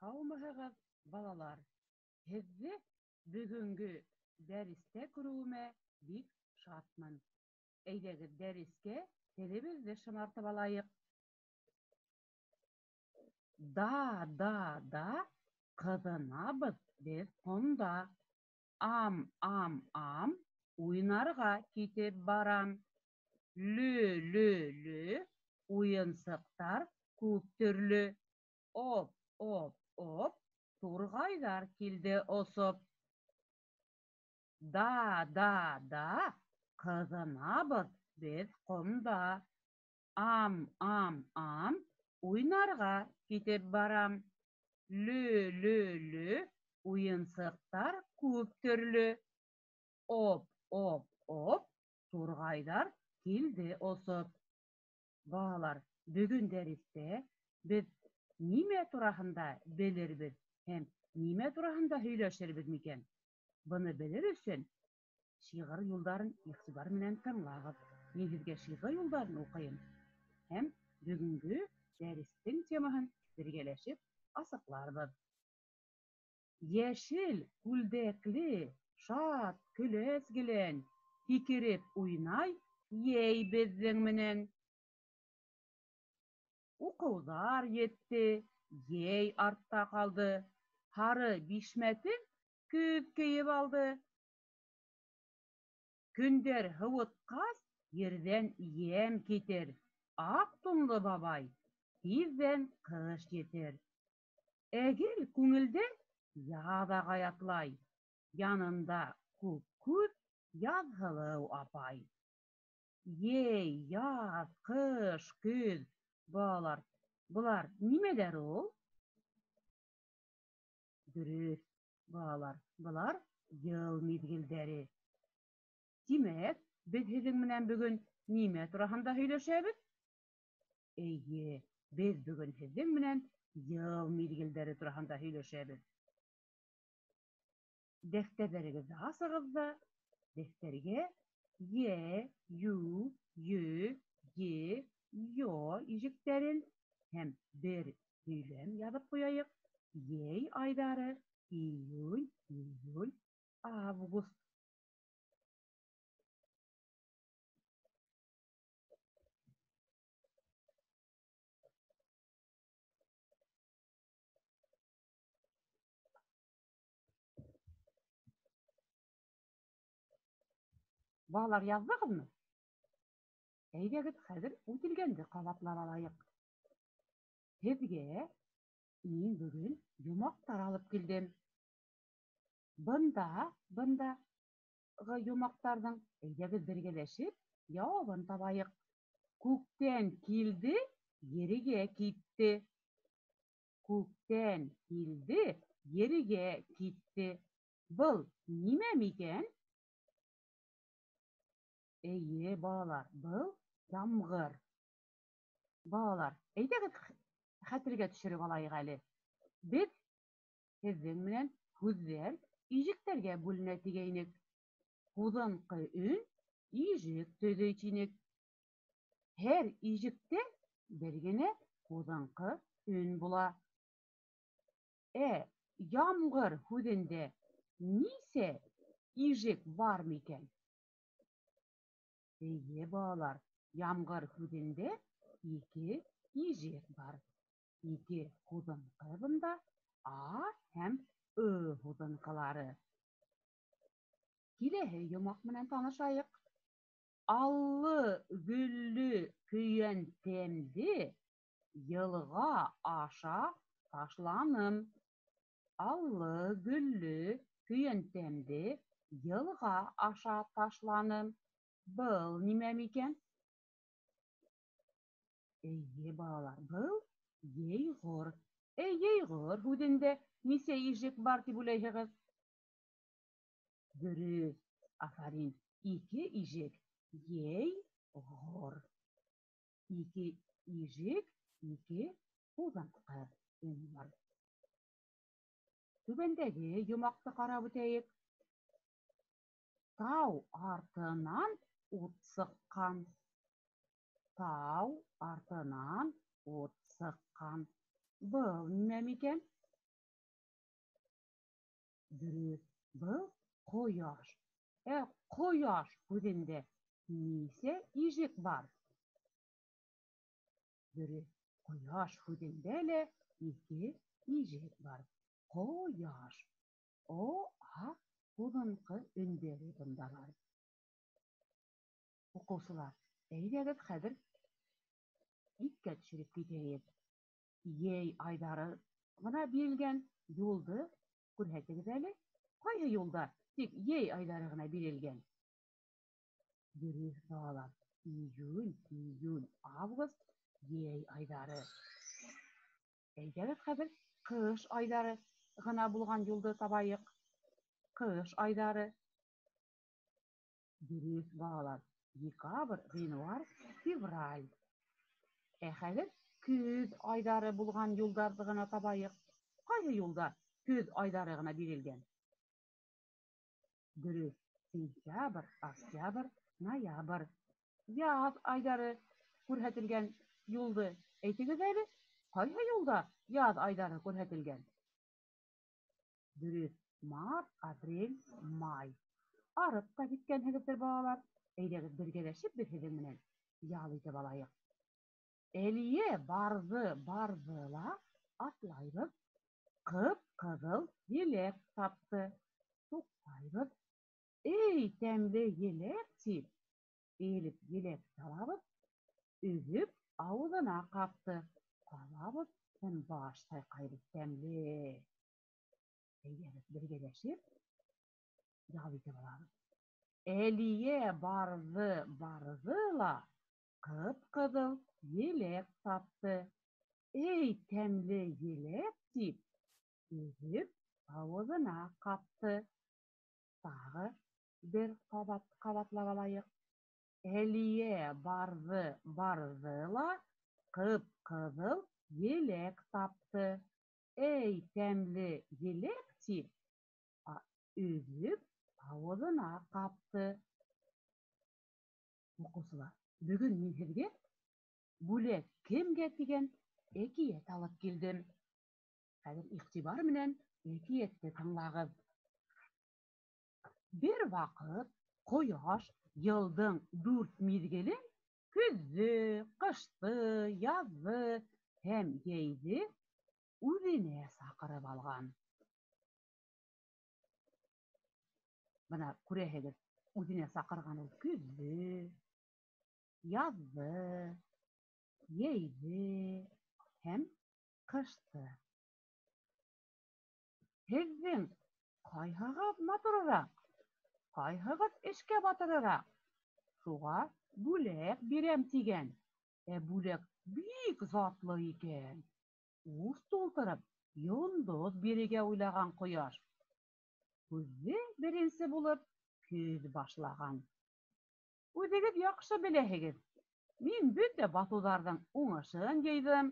Һаумыһығыҙ, балалар! Һеҙҙе бөгөнгө дәрестә күреүемә бик шатмын. Әйҙәгеҙ, дәрескә телебеҙҙе шымартып алайыҡ. Да, да, да, ҡыҙынабыҙ беҙ ҡомда. Ам, ам, ам, уйнарға китеп барам. Лө, лө, лө, уйынсыҡтар күп төрлө. Оп, оп, оп, турғайҙар килде осоп. Да, да, да, ҡыҙынабыҙ беҙ ҡомда. Ам, ам, ам, уйнарға китеп барам. Лө, лө, лө, уйынсыҡтар күп төрлө. Оп, оп, оп, турғайҙар килде осоп. Балалар, бөгөн дәрестә беҙ нимә тураһында белербеҙ һәм нимә тураһында һөйләшербеҙ микән? Быны белер өсөн шиғыр юлдарын иғтибар менән тыңлағыҙ. Мин һеҙгә шиғыр юлдарын уҡыйым һәм бөгөнгө дәрестең темаһын бергәләшеп асыҡларбыҙ. Йәшел күлдәкле, шат, көләс гелән, һикереп уйнай йәй беҙҙең менән. Уҡыуҙар етте, йәй артта ҡалды, һары бишмәтен көҙ кейеп алды. Көндәр һыуытҡас, ерҙән йәм китер, аҡ тунлы бабай, тиҙҙән ҡыш етер. Әгел күңелдә яҙ ағай атлай, янында күк күҙ Яҙһылыу апай. Йәй, яҙ, ҡыш, көҙ, балалар, былар нимәләр ул? Дөрөҫ, балалар, былар йыл миҙгелдәре. Тимәк, беҙ һеҙҙең менән бөгөн нимә тураһында һөйләшәбеҙ? Эйе, беҙ бөгөн һеҙҙең менән йыл миҙгелдәре тураһында һөйләшәбеҙ. Дәфтәрҙәрегеҙҙе асығыҙ ҙа, дәфтәргә Йә, Ю, Йө, Е, Йо ижектәрен һәм бер һөйләм яҙып ҡуяйыҡ. Йәй айҙары июнь, июль, август. Балалар, яҙҙығыҙмы? Әйҙәгеҙ, хәҙер үтелгәнде ҡабатлап алайыҡ. Һеҙгә мин бөгөн йомаҡтар алып килдем. Бындағы йомаҡтарҙың әйҙәгеҙ бергәләшеп яуабын табайыҡ. Күктән килде, ергә китте. Күктән килде, ергә китте. Был нимә микән? Эйе, балалар, был ямғыр. Балалар, әйҙәгеҙ хәтергә төшөрөп алайыҡ әле. Беҙ һеҙҙең менән һүҙҙәр ижектәргә бүленә тигәйнек. Һуҙынҡы өн ижек төҙөй тинек. Һәр ижектә бер генә һуҙынҡы өн була. Ә ямғыр һүҙендә нисә ижек бар микән? Эйе, балалар, ямғыр һүҙендә ике ижек бар. Ике һуҙынҡы бында А һәм Ы һуҙынҡылары. Киләһе йомаҡ менән танышайыҡ. Аллы-гөллө көйәнтәмде йылға аша ташланым. Аллы-гөллө көйәнтәмде йылға аша ташланым. Был нимә микән? Эйе, балалар, был йәйғор. Ә йәйғор һүҙендә нисә ижек бар тип уйлайһығыҙ? Дөрөҫ, афарин, ике ижек, йәйғор. Ике ижек, ике һуҙынҡы өн бар. Түбәндәге йомаҡты ҡарап үтәйек. Тау артынан ут сыҡҡан. Тау артынан ут сыҡҡан. Был нимә микән? Дөрөҫ, был ҡояш. Ә ҡояш һүҙендә нисә ижек бар? Дөрөҫ, ҡояш һүҙендә лә ике ижек бар. Ҡояш. О, А һуҙынҡы өндәре бында бар. Уҡыусылар, әйҙәгеҙ хәҙер иҫкә төшөрөп китәйек. Йәй айҙары ғына бирелгән юлды күрһәтегеҙ әле. Ҡайһы юлда тик йәй айҙары ғына бирелгән? Дөрөҫ, балалар. Июнь, июль, август йәй айҙары. Әйҙәгеҙ хәҙер ҡыш айҙары ғына булған юлды табайыҡ. Ҡыш айҙары. Дөрөҫ, балалар. Декабрь, ғинуар, февраль. Ә хәҙер көҙ айҙары булған юлдарҙы ғына табайыҡ. Ҡайһы юлда көҙ айҙары ғына бирелгән? Дөрөҫ, сентябрь, октябрь, ноябрь. Яҙ айҙары күрһәтелгән юлды әйтегеҙ әле. Ҡайһы юлда яҙ айҙары күрһәтелгән? Дөрөҫ, март, апрель, май. Арып та киткәнһегеҙҙер, балалар. Әйҙәгеҙ бергәләшеп беҙ һеҙҙең менән ял итеп алайыҡ. Әлиә барҙы, барҙы ла атлайбыҙ. Ҡып-ҡыҙыл еләк тапты. Туҡтайбыҙ. Эй, тәмле еләк тип, эйелеп еләкте алабыҙ. Өҙөп ауыҙына ҡапты. Ҡабабыҙ һәм баш сайҡайбыҙ. Тәмле. Әйҙәгеҙ бергәләшеп ял итеп алабыҙ. Әлиә барҙы, барҙы ла ҡып-ҡыҙыл еләк тапты. Эй, тәмле еләк тип, өҙөп ауыҙына ҡапты. Тағы бер ҡабат ҡабатлап алайыҡ. Әлиә барҙы, барҙы ла ҡып-ҡыҙыл еләк тапты. Эй, тәмле еләк тип, өҙөп ауыҙына ҡапты. Уҡыусылар, бөгөн мин һеҙгә Бүләк кемгә тигән әкиәт алып килдем. Хәҙер иғтибар менән әкиәтте тыңлағыҙ. Бер ваҡыт ҡояш йылдың дүрт миҙгелен көҙҙө, ҡышты, яҙҙы һәм йәйҙе үҙенә саҡырып алған. Бына күрәһегеҙ, үҙенә саҡырған ул көҙҙө, яҙҙы, йәйҙе һәм ҡышты. Һеҙҙең ҡайһығыҙ матурыраҡ, ҡайһығыҙ эшкә батырыраҡ? Шуға бүләк бирәм тигән. Ә бүләк бик затлы икән. Ус тултырып йондоҙ бирергә уйлаған ҡояш. Һүҙҙе беренсе булып көҙ башлаған. Үҙегеҙ яҡшы беләһегеҙ, мин бөтә баҫыуҙарҙың уңышын йыйҙым,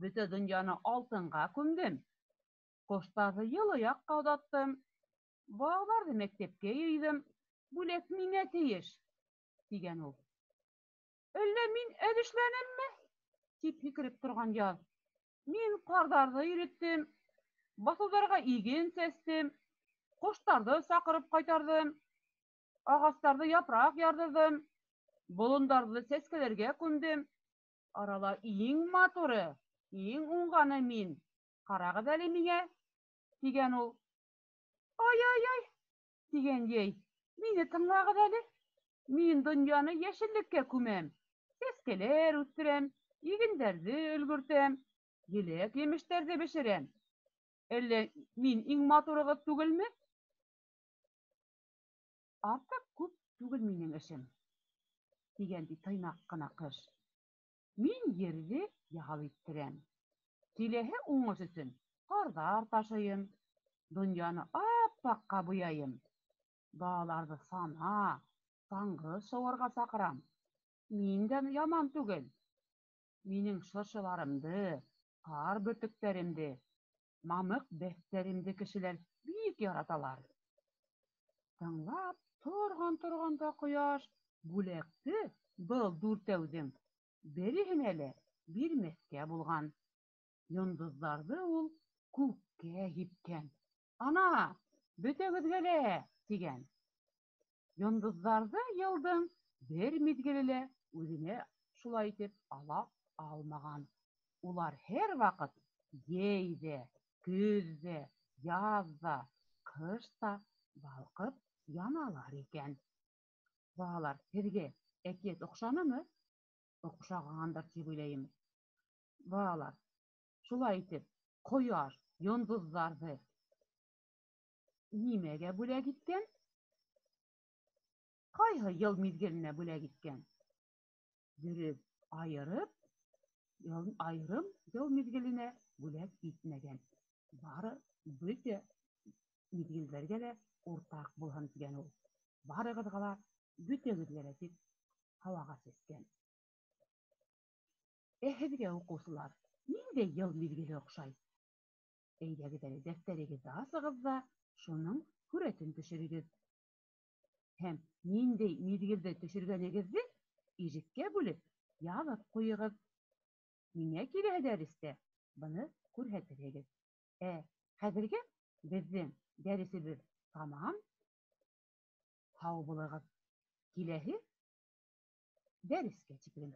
бөтә донъяны алтынға күмдем, ҡоштарҙы йылы яҡҡа оҙаттым, балаларҙы мәктәпкә йыйҙым, бүләк миңә тейеш, тигән ул. Әллә мин әҙ эшләнемме? Тип һикереп торған яҙ. Мин ҡарҙарҙы иреттем, баҫыуҙарға иген сәстем, ҡоштарҙы саҡырып ҡайтарҙым, ағастарҙы япраҡ ярҙырҙым, болондарҙы сәскәләргә күмдем. Арала иң матуры, иң уңғаны мин. Ҡарағыҙ әле миңә, тигән ул. Ай-ай-ай, тигән йәй, мине тыңлағыҙ әле. Мин донъяны йәшеллеккә күмәм, сәскәләр үҫтерәм, игендәрҙе өлгөртәм, еләк-емештәрҙе бешерәм. Әллә мин иң матурығыҙ түгелме? Артыҡ күп түгел минең эшем, тигән ти тыйнаҡ ҡына ҡыш. Мин ерҙе ял иттерәм. Киләһе уңыш өсөн ҡарҙар ташыйым, донъяны ап-аҡҡа буяйым. Балаларҙы сана, саңғы шыуырға саҡырам. Мин дә яман түгел. Минең шыршыларымды, ҡар бөртөктәремде, мамыҡ бәҫтәремде кешеләр бик яраталар. Тыңлап торған-торған да ҡояш бүләкте был дүртәүҙең береһенә лә бирмәҫкә булған. Йондоҙҙарҙы ул күккә һипкән. Ана, Бөтәгеҙгә лә, тигән. Йондоҙҙарҙы йылдың бер миҙгеле лә үҙенә шулай итеп ала алмаған. Улар һәр ваҡыт йәй ҙә, көҙ ҙә, яҙ ҙа, ҡыш та балҡып яналар икән. Балалар, һеҙгә әкиәт оҡшанымы? Оҡшағандыр тип уйлайым. Балалар, шулай итеп, ҡояш йондоҙҙарҙы нимәгә бүләк иткән? Ҡайһы йыл миҙгеленә бүләк иткән? Дөрөҫ, айырып, айырым йыл миҙгеленә бүләк итмәгән. Бары бөтә миҙгелдәргә лә уртаҡ булһын тигән ул. Барығыҙға ла, бөтәгеҙгә лә тип һауаға сәскән. Ә һеҙгә, уҡыусылар, ниндәй йыл миҙгеле оҡшай? Әйҙәгеҙ әле, дәфтәрегеҙҙе асығыҙ ҙа, шуның һүрәтен төшөрөгөҙ. Һәм ниндәй миҙгелде төшөргәнегеҙҙе ижеккә бүлеп яҙып ҡуйығыҙ. Миңә киләһе дәрестә быны күрһәтерһегеҙ. Ә хәҙергә беҙҙең дәресебеҙ тамам. Һау булығыҙ. Киләһе дәрескә тиклем.